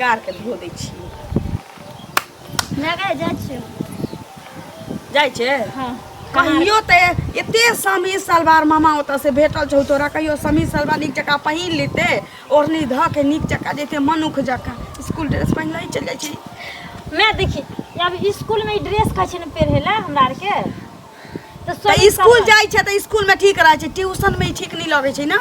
निकाल के धो दै छियै। लगा जाइ छियौ। जाइ छै? हँ। कहियो तऽ एते समीज सलवार मामा ओतऽ से भेटल छौ तोरा, कहियो समीज सलवार नीक जकाँ पहिन लेते, ओढ़नी धऽ के नीक जकाँ जैते, मनुख जकाँ स्कूल ड्रेस पहिन लऽ चलि जाइ छै। मैं देखी अब स्कूल में ई ड्रेस कहै छै ने पहिरै लए हमरा आरके तऽ तऽ सब स्कूल जाइ छै तऽ स्कूल में ठीक रहै छै, ट्यूशन में ई ठीक नहि लगै छै ने।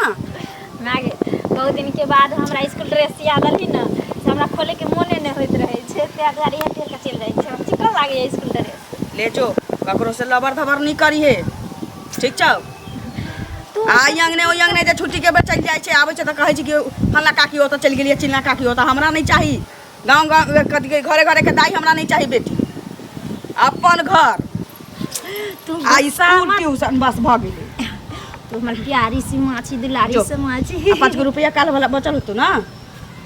माय बहुत दिन के बाद हमरा स्कूल ड्रेस याद अली ने से हमरा खोले के मोने नहि होइत रहै छै, ताहि दुआरे इएह पहिर कऽ चलि जाइ छै। चिकन लागैए स्कूल ड्रेस। ले जो, ककरो से लबर धबर नहि करिहे, ठीक छौ? तू आ ई अंगने ओहि अंगने जे छुट्टी के बेर चलि जाइ छै, आबै छै तऽ कहै छै कि फल्लाँ काकी ओतऽ चलि गेलियै, चिल्लाँ काकी ओतऽ। हमरा नहि चाही गाँव गाँव कथी के घरे घरे के दाइ, हमरा नहि चाही बेटी, अपन घर तू आ गुस्सा स्कूल मत ट्यूशन बस भऽ गेलै। तू हमर प्यारी सी माछी, दुलारी जो। से माछी। आ 5 गो रुपैआ काल्हि वाला बचल होतौ ना,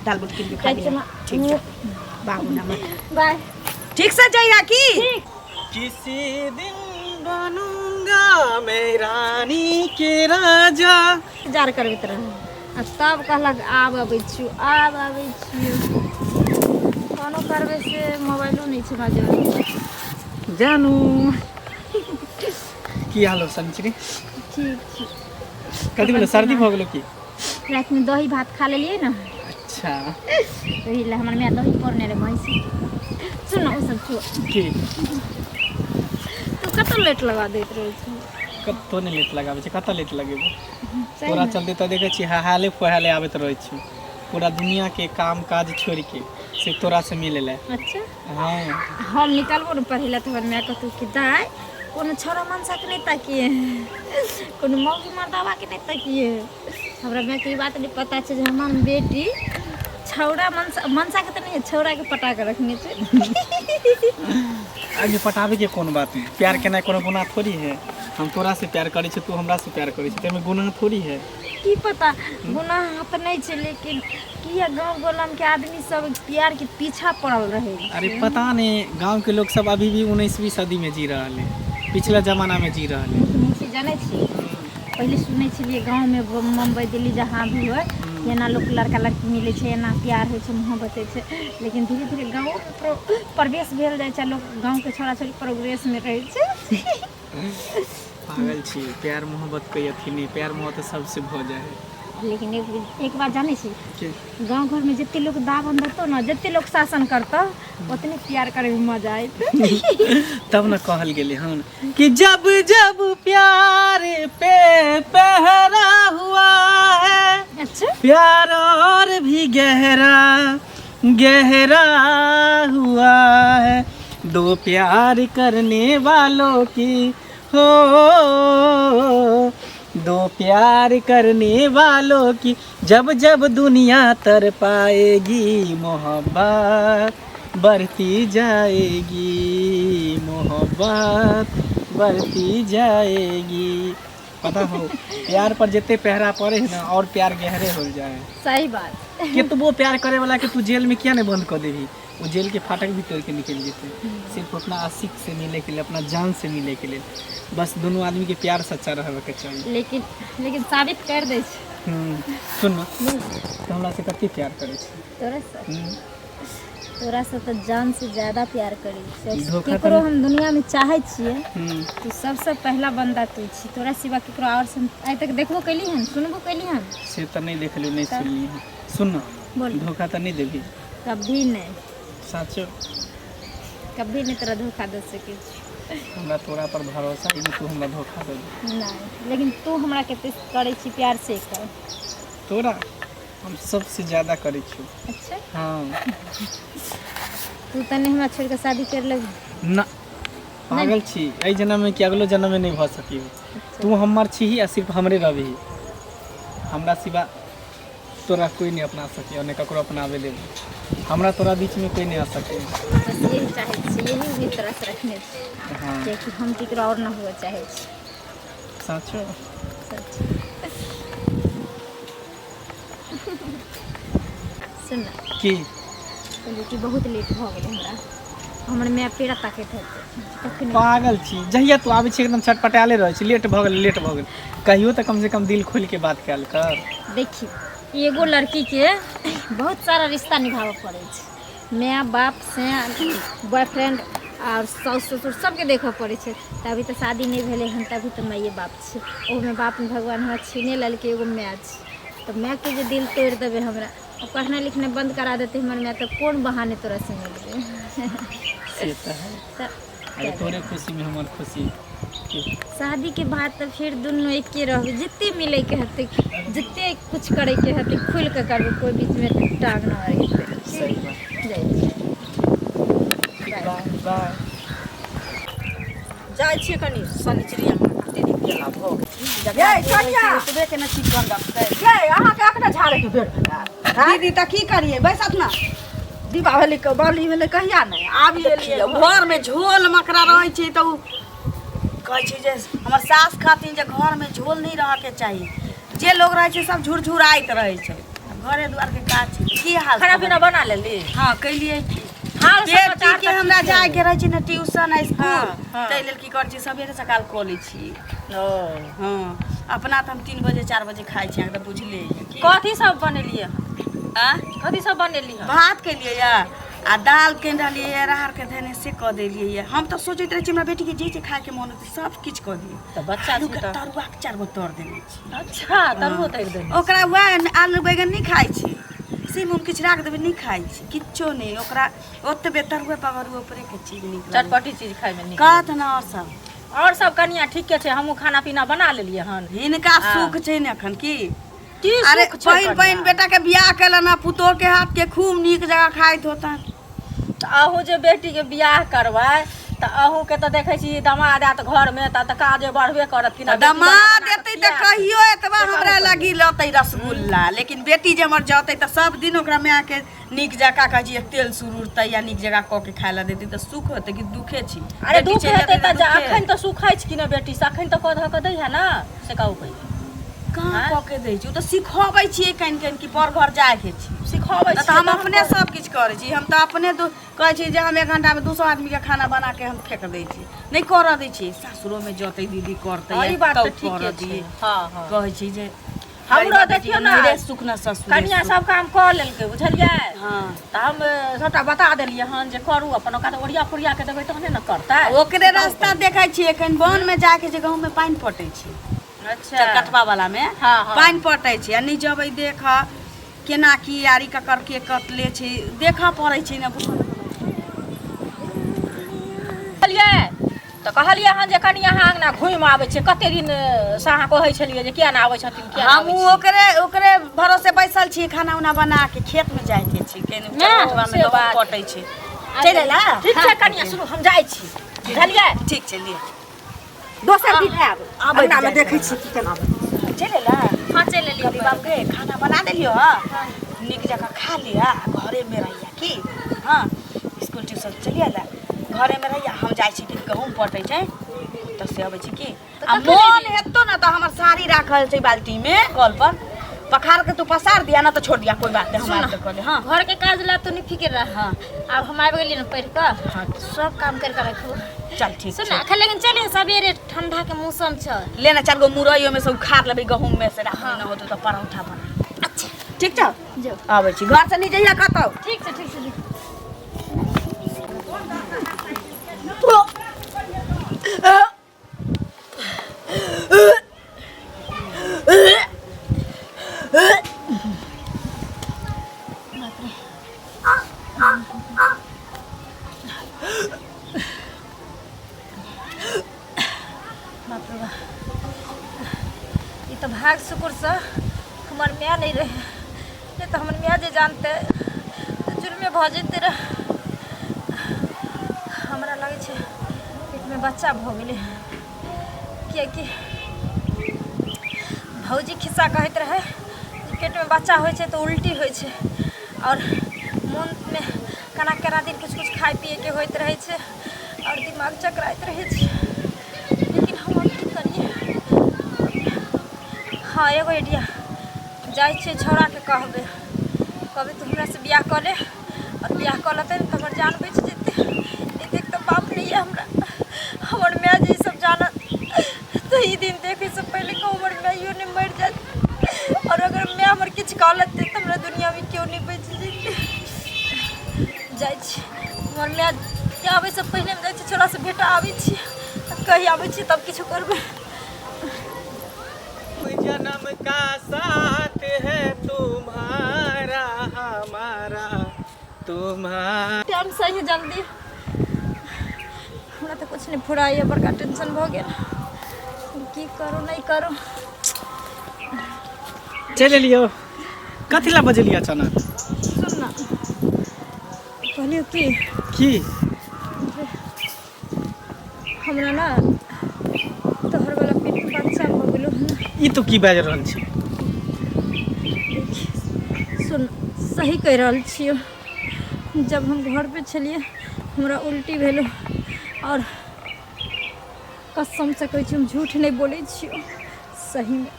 दाल बुट कीन के खा जाइ लिहे। छी माँ। ठीक छै बाबू, नमर बाय। ठीक से जइहा की। ठीक। किसी दिन बनूंगा मैं रानी के राजा। इंतजार करबैत रहै आ तब कहलक आब अबै छियौ, आब अबै छियौ। फोनो करबै से मोबाइलो नहि छै हमरा जरे। जानू, की हाल हो संचरी? ठीक छी। कथी भेलो, सर्दी भऽ गेलो की? रातिमे दही भात खा लेलियै ने। अच्छा। ओहि लए हमर माय दही पौरने रहै भैंसी। सुन ओ सब छो। की? तू कतऽ लेट लगा दैत रहै छी? कतौ नहि लेट लगाबै छै। कतऽ लेट लगेबो? सही तोरा ने। चलते तऽ देखै छी हाहाले फुहाले आबैत रहै छी, पूरा दुनियाके काम काज छोड़िके सिर्फ तोरासँ मिलै लए। अच्छा। हँ। हम निकलबो ने पढ़ै लए तऽ हमर माय कहतौ कि दाइ कोनो छौड़ा मनसाके नहि तकिए, कोनो मौगी मर्दाबाके नहि तकिए। हमरा मायके ई बात नहि पता छै जे हमर बेटी छौड़ा मनसा मनसाके तऽ नहि, छौड़ाके पटा कऽ रखने छै। आगे पटाबैके कोन बात है? प्यार केनाइ कोनो गुनाह थोड़ी है? हम तोरा से प्यार करै छी, तू हमरा से प्यार करै छी, ताहिमे गुनाह थोड़ी है? की पता, गुनाह तऽ नहि छै, लेकिन किया गाँव गोलमके आदमी सब प्यारके पीछा पड़ल रहै? अरे पता नहीं, गांव के लोग सब अभी भी 19वीं सदी में जी रहल है, पिछला जमाना में जी रहल है। लेकिन जानै छी, पहिले सुनै छलियै गाँवमे, मुम्बई दिल्ली जहाँ भी होइ, एना लोक लड़का लड़की मिलै छै, एना प्यार होइ छै, मोहब्बत होइ छै। लेकिन धीरे धीरे गाँवोमे प्रवेश भेल जाइ छै, लोक गाँवके छोड़ा छोड़ी प्रोग्रेसमे रहै छै। पागल छी, प्यार मोहब्बत कोई अथी नहीं, प्यार मोहब्बत सबसे भऽ जाइ है। लेकिन एक एक बात जानै छी? की? गाँव घरमे जते लोक दाबन देतौ ने, जते लोक शासन करतौ, ओतने प्यार करैमे मजा आयत। तब न कहल गेलै हन कि जब जब प्यार पे पहरा हुआ है, अच्छा, प्यार और भी गहरा गहरा हुआ है, दो प्यार करने वालों की हो, दो प्यार करने वालों की जब जब दुनिया तर पाएगी, मोहब्बत बढ़ती जाएगी, मोहब्बत बढ़ती जाएगी। पता हो, प्यार पर जते पहरा पड़े है ना, और प्यार गहरे हो जाए। सही बात। केतबो प्यार करे वाला के तू जेल में किया नहीं बंद कर देबी, वो जेल के फाटक भी तोड़ के निकल जेते, सिर्फ अपना आशिक से मिले के लिए, अपना जान से मिले के लिए। बस दोनों आदमी के प्यार सच्चा रहे के चाहिए। लेकिन लेकिन साबित कर दै छै। सुन ना, तो हमरा से कते प्यार करे छी? तोरा से? तोरा से तऽ जान से ज्यादा प्यार करै छियै। धोखा तऽ केकरो हम दुनियामे चाहै छियै तू सबसँ पहिला बन्दा तू छी। तोरा सिवा केकरो आओर से हम आइ तक देखबो कैली हन, सुनबो कैली हन? से तऽ नहीं देखलू, नहीं सुनली हन। सुन ना। बोल। धोखा तऽ नहीं देबी? कभी नहीं। साचो? कभी नहीं तोरा धोखा दे सकै छी। हमरा तोरा पर भरोसा है, तू हमरा धोखा दे? नहीं, लेकिन तू हमरा कते करै छी प्यार से कर। तोरा हम सबसे ज्यादा करै छी। अच्छा। हाँ। तू तऽ नहि हमरा छोड़ि कऽ शादी कर लेबही? ना, पागल छी? एहि जन्म में कि अगलो जन्म में नहीं भऽ सकी। तू हमर छी आ सिर्फ हमरे रहबही। हमरा सिवा तोरा कोई नहीं अपना सकी और नहीं ककरो अपनावे देबो। हमरा तोरा बीच में कोई नहीं आ सके। बस यही चाहै छी, यही उम्मीद तोरा से रखने छी। हाँ। कियाकि हम केकरो और न हुअ चाहै छी। साचो? सच। सुन ना। की? कहलियै कि बहुत लेट भऽ गेलै हमरा, हमर माय पेड़ा ताकैत हेतै कखनी। पागल छी? जहिया तू आबै छी एकदम छटपटाले रहै छी, लेट भऽ गेल, लेट भऽ गेल। कहियो तऽ कम से कम दिल खोलि के बात कयल कर। देखी, एगो लड़कीके बहुत सारा रिश्ता निभाबऽ पड़ै छै। माय बाप से बॉयफ्रेंड आओर साउस ससुर सबके देखऽ पड़ै छै। तऽ अभी तऽ शादी नहि भेलै हन, तभी तऽ माइए बाप छै। ओहोमे बाप भगवान हमरा छीने लेलकै, एगो माय छै। तऽ मायके जे दिल तोड़ि देबै, हमरा पढ़नाइ लिखनाइ बन्द करा देतै हमर माय, तऽ कोन बहाने तोरासँ मिलबै? से तऽ है। तऽ अरे, तोरे खुशीमे हमर खुशी। शादीके बाद तऽ फेर दुनू एके रहबै। जते मिलैके हेतै, जते कुछ करैके हेतै, खुलि कऽ करबै, कोइ बीचमे टांग नहि अड़ेतै। सही बात। जाइ छी। बाय बाय। जाइ छियै कनि शनिचरी अंगना, कते दिन गेला भऽ गेल। यै कनिया, ओतबे के ने चिकन रखतै। यै, अहाँके अखने झाड़े के बेर भेलै? दीदी, तऽ की करियै? बैसत ने। दीपा भेलै, बलि भेलै कहिया नहि आबि एलियै। घरमे झोल मकरा रहै छै तऽ ओ कहै छै जे हमर सास कहथिन जे घरमे झोल नहि रहऽके चाही। जे लोग रहै छै सब झुरझुराइत रहै छै। घरे दुआरके काज छै, की हाल? खाना पीना बना लेली? हँ, कैलियै की। हाल समाचार? बेटीके हमरा जायके रहै छै ने ट्यूशन आ स्कूल। हँ, हँ। ताहि लेल की करै छी, सवेरे सकाल कऽ लै छी। ओ। हँ, अपना तऽ हम 3 बजे 4 बजे खाइ छी, अहाँके तऽ बुझले यऽ की। कथी सब बनेलियै हन? आ कथी सब बनेली हन? भात केलियै यऽ आ दालि केने रहलियै यऽ, राहड़के धने से कऽ देलियै यऽ। हम तऽ सोचैत रहै छी हमरा बेटीके जे जे खायके मोन होतै सब किछु कऽ दियै। तऽ बच्चा छै। आलूके तऽ तरुआके चारि गो तर देने छी। अच्छा, तरुओ तरि देने? ओकरा वएह आलू बैगन नहि खाइ छै, सीम उम किछु राखि देबै नहि खाइ छै, किछो नहि। ओकरा ओतबे तरुए पकड़ू, ओकरेके चीज नीक लागै। चटपटी चीज खायमे नीक। कहत ने आओर सब? आओर सब कनिया ठीके छै, हमहूँ खाना पीना बना लेलियै हन। हिनका सुख छै ने एखन की। की अरे सुख छै पहिन कनिया? पहिन बेटाके बियाह केलनि हँ, पुतोहके हाथके खूब नीक जकाँ खाइत होतनि। तऽ अहूँ जे बेटीके बियाह करबै तऽ अहूँके तऽ देखै छी दमाद आयत घरमे तऽ काजे बढ़बे करत कि ना? बेटी बना दमाद बना कऽ एतै तऽ खियाएत। कहियो एतबा हमरा लगी लतै रसगुल्ला, लेकिन बेटी जे हमर जतै तऽ सब दिन ओकरा मायके नीक जकाँ कहै छियै तेल सुरुरतै या नीक जकाँ कऽ के खाय लए देतै तऽ सुख होतै कि दुखे छी? अरे बेटी दुख चलि हेतै जेतै तऽ दुखे। अखन तऽ सुखै छै कि ने बेटी से, अखन तऽ कऽ धऽ कऽ दै है ने, से कहू पहिले। कहाँ कऽ के दै छी? ओ तऽ सिखबै छियै कनि कनि कि पर घर जायके छै। सिखबै तऽ छियै। हम अपने सब किछु करै छी। हम तऽ अपने कहै छी जे हम एक घंटामे 200 आदमीके खाना बना के हम फेक दै छी, नहि करऽ दै छी। सासुरोमे जतै दीदी करतै हँ, या ई बात तब तऽ ठीके करऽ छै। दियै। हँ हँ कहै छी जे हमरो गरीबा बेटीके देखियौ ने, नैहरे सुख ने ससुरे कनिया सुख। सब काम कऽ लेलकै, बुझलियै? हँ। तऽ हम सबटा बता देलियै हन जे करू अपन। ओकरा तऽ ओरिया फोरिया के देबै तहने ने करतै। ओकरे रास्ता देखै छियै एखन वनमे जाके जे गहूँममे पानि पटै छै। अच्छा। कटवा वाला मे हँ, हँ। पानि पटै छै आ नहि जेबै देख केना की आरी ककर के कटले छै, देखऽ पड़ै छै ने। कहलियै तऽ कहलियै हन जे कनि अहाँ अङ्गना घुमि आबै छियै। कते दिन से अहाँ कहै छलियै जे किया नहि आबै छथिन, किया नहि आबै हमहूँ छी। ओकरे ओकरे भरोसे बैसल छी, खाना उना बना के खेत में जाइके छै केने ने, चरकटवा में से गहूँम बात। कटै छै। चलि अयला? ठीक छै कनिया, सुनू, हम जाइ छी, बुझलियै? ठीक छै, लिअ। दोसर दिन आयब। आबै अङ्गनामे जाइ देखै छी की केना। चलि अयला? हँ, चलि एलियै। कभी बाबूके खाना बना देलियौ हँ, नीक जकाँ खा लिअ आ घरेमे रहिया की। हँ, स्कूल ट्यूशन चलि अयला, घरेमे रहिया। हम जाइ छी कि गहूँम पटै छै तऽ से अबै छी की। आ मोन हेतौ ने तऽ हमर साड़ी राखल छै बाल्टीमे कल पर, पखार के तू पसार दिया ना तऽ छोड़ दिया, कोई बात नहीं, हम आबि कऽ कऽ ले। हँ। घर के काज ला तू नहीं फिक्र रह। हाँ। आब हम आबि गेलियै ने पढ़ि कऽ, हाँ। सब काम कर के रखबो। चल, ठीक सुन छै। अखन लेकिन चलिए सवेरे, ठंडा के मौसम छै। लेना चारि गो मुरई ओहिमे से उखाड़ लेबै गहूँम में से, राखबै न होतौ तऽ परौठा बना। अच्छा। ठीक छौ? जो। आबै छी, घर से नहीं जइया कतौ। ठीक छै, ठीक छै। बाप रे बाप, ई तऽ भाग शुकुरसँ हमर माय नहि रहै, नहि तऽ हमर माय जे जानतै तऽ जुलमे भऽ जेतै रहए। हमरा लागै छै पेटमे बच्चा भऽ गेलै, किएकि भौजी खिस्सा कहैत रहै जे पेटमे बच्चा होइ छै तऽ उल्टी होइ छै आओर मोनमे केना केना दिन किछु किछु खाइ पियैके होइत रहै छै आओर दिमाग चकराइत रहै छै। लेकिन हम आब की करियै? हँ, एगो आइडिया। जाइ छियै छौड़ाके कहबै, कहबै तू हमरासँ बियाह कऽ ले आओर बियाह कऽ लेतै ने तऽ हमर जान बचि जेतै। नहि तऽ एक तऽ बाप नहि यऽ हमरा, हमर माय जे ई सब जानत तऽ ई दिन देखैसँ पहिले कहूँ हमर माइयो नहि मरि जायत। आओर अगर माय हमर किछु कऽ लेतै तऽ हमरा दुनियामे केओ नहि बचि जेतै। जाइ छी, हमर मायके आबैसँ पहिले हम जाइ छी, छोड़ासँ भेटा आबै छी, कहि आबै छी, तब किछु करबै। जन्म का साथ है तुम्हारा हमारा तुम्हारा। टाइम सही है, जल्दी। हमरा तऽ किछु नहि फुराइए, बड़का टेंशन भऽ गेल, की करू नहि करू। चलि एलियौ, कथी लए बजेलियै अचानक? सुन ना, कहलियौ की की? हमरा ना तोहर वाला पेट में बच्चा भऽ गेलो हन। ई तू की बाजि रहल छी? सुन, सही कहि रहल छियौ। जब हम घर पे छलियै हमरा उल्टी भेलो, और कसम से कहै छी, हम झूठ नहि बोलै छियौ, सहीमे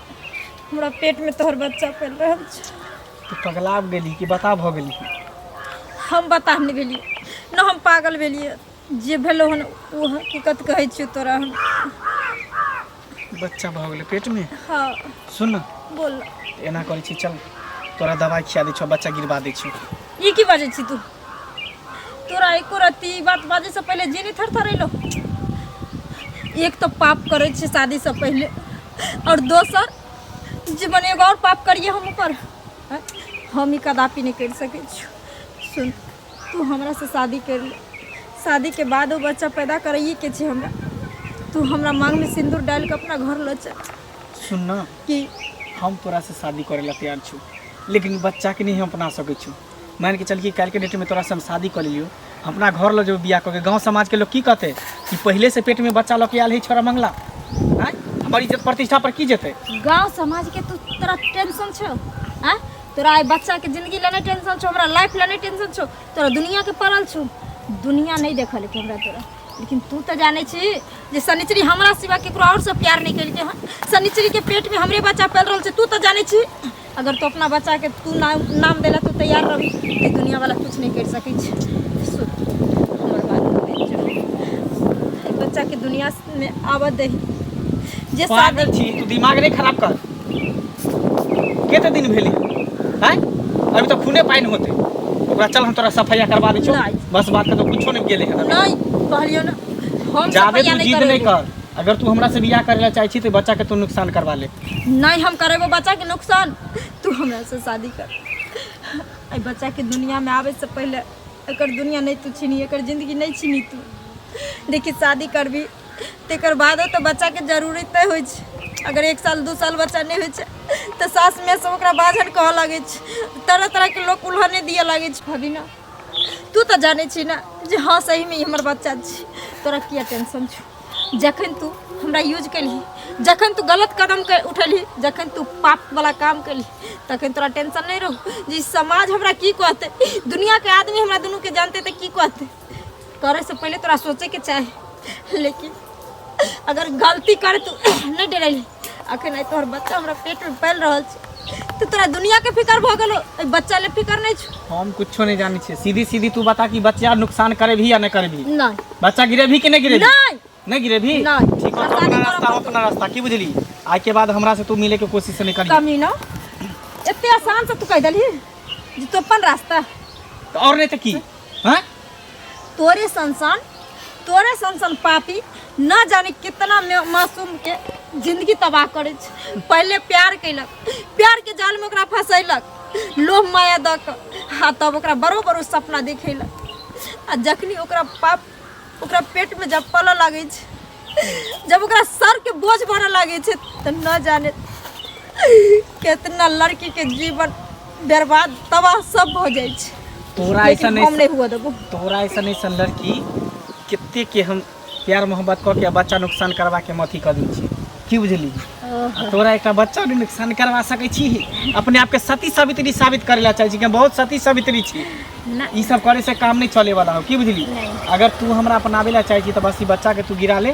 हमरा पेटमे तोहर बच्चा फैल रहल छै। तू पगला गेली कि बता भऽ गेली? हम बताह नहि भेलियै न, हम पागल भेलियै। जे भेलो हन ओ हकीकत कहै छियौ तोरा हम। बच्चा भऽ गेलै पेटमे? हाँ। सुन न। बोल। एना करै छी, चल तोरा दवाइ खिया दै छौ, बच्चा गिरबा दै छौ। ई की बाजै छी तू? तोरा एको रत्ती ई बात बाजैसँ पहिले जे नहि थरथरेलो? एक तऽ पाप करै छै शादीसँ पहिले, आओर दोसर जे मने एगो आओर पाप करिए हम ऊपर आँय? हम ई कदापि नहि करि सकै छी। सुन, तू हमरासँ शादी कर ले, शादीके बाद ओ बच्चा पैदा करैएके छै हमरा। तू हमरा माँगमे सिन्दूर डालि कऽ अपना घर लऽ चल। सुन न। की? हम तोरासँ शादी करै लए तैयार छु, लेकिन बच्चाके नहि हम अपना सकै छु। मान के चल कि काल्हिके डेटमे तोरासँ हम शादी कऽ लेलियौ, हम अपना घर लऽ जेबौ बियाह कऽ के, गाँव समाजके लोग की कहतै कि पहिले से पेटमे बच्चा लऽ के आयल है छोरा मंगला? आँय, हमर इज्जत प्रतिष्ठा पर की जेतै? गाँव समाजके तू तोरा टेंशन छौ? आँय, तोरा आइ बच्चाके जिंदगी लए नहि टेंशन छौ, हमरा लाइफ लए नहि टेंशन छौ, तोरा दुनियाके पड़ल छौ। दुनिया नहि देखलकै हमरा तोरा, लेकिन तू तऽ जानै छी जे शनिचरी हमरा सिवा केकरो आओर से प्यार नहि केलकै हन। शनिचरीके पेटमे हमरे बच्चा पल रहल छै, तू तऽ जानै छी। अगर तू अपना बच्चाके तू नाम नाम देला तू तैयार रही तऽ दुनियावाला कुछ नहि करि सकै छै। सुन, हमर बात मानि जो, एहि बच्चाके दुनियामे आबऽ दही जे शादी पागल छी तू? दिमाग नहि खराब कर। कते दिन भेलै आँय? अभी तऽ खूने पानि होते ओकरा। चल, हम तोरा सफैया करवा दै छियौ। नहि। बस बात कर, कुछो नहि गेलै हन। नहि, कहलियौ ने हम जादे सफैया तू नहि जिद नहि करेबो। कर। अगर तू हमरा से बियाह करे ला चाहै छी तऽ बच्चा के तू नुकसान करवा ले। नहि हम करेबो बच्चाके नुकसान। तू हमरा से शादी कर। एहि बच्चाके दुनियामे आबै से पहिले एकर दुनिया नहि तू छीनी, एकर जिंदगी नहि छीनी तू। देखी, शादी करबी तकर बादो तऽ बच्चाके जरूरी तय होइ छै। अगर 1 साल 2 साल बच्चा नहि होइ छै तऽ सास माय सब ओकरा बाझन कहऽ लागै छै, तरह तरहके लोक उल्हने दिअ लागै छै। भाभी ने, तू तऽ जानै छी ने जे हँ, सहीमे ई हमर बच्चा छै। तोरा किया टेंशन छौ? जखन तू हमरा यूज केलही, जखन तू गलत कदम उठेलही, जखन तू पापवला काम केलही, तखन तोरा टेंशन नहि रहौ जे ई समाज हमरा की कहतै, दुनियाके आदमी हमरा दुनूके जानतै तऽ की कहतै? करैसँ पहिले तोरा सोचैके चाही, लेकिन अगर गलती करे तू नहि डरेलही। अखन आइ तोहर बच्चा हमरा पेटमे पलि रहल छै तऽ तोरा दुनियाके फिकर भऽ गेलो, एहि बच्चा ले फिकर नहि छौ। हम कुछो नहीं जानै छियै। सीधी सीधी तू बता कि बच्चा नुकसान करे भी या नहीं करे भी? नहि। बच्चा गिरे भी कि नहीं गिरे भी? नहि। नहीं गिरे भी? नहि। ठीक है, तो शादी अपना करऽ रास्ता, पड़तौ। अपना रास्ता। की बुझली, आइ के बाद हमरा से तू मिले के कोशिश नहीं करी। कमी न, एते आसान से तू कहि देलही जे तू अपन रास्ता। तो और नहीं तो की? हाँ। तोरे सनसन, तोरे सनसन पापी न जाने कितना मासूम के जिंदगी तबाह करै छै। पहिले प्यार केलक, प्यार के जाल में ओकरा फंसैलक लोभ माया दऽ कऽ, आ तब ओकरा बड़ो बड़ो सपना देखेलक, आ जखनी ओकरा पाप ओकरा पेट में जब पलऽ लागै छै, जब ओकरा सर के बोझ बढ़ऽ लागै छै, तऽ न जाने कितना लड़की के जीवन बर्बाद तबाह सब भऽ जाइ छै। तोरा लेकिन ऐसा हम नहीं नहि हुअ देबो। तोरा ऐसा नहीं सन लड़की कते के हम प्यार मोहब्बत कऽ के आ बच्चा नुकसान करवा के हम अथी कऽ दै छी। की बुझली? आ तोरा एकटा बच्चा नहि नुकसान करवा सकै छी। अपने आपके सती सावित्री साबित करे ला चाहै छी कि हम बहुत सती सावित्री छी। ना। ई सब करे से काम नहीं चले वाला हो। की बुझली? नहीं। अगर तू हमरा अपनावे ला चाहै छी तऽ बस ई बच्चा के तू गिरा ले।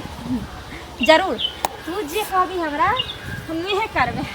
जरूर, तू जे कहबी हमरा, हम उहे करबै।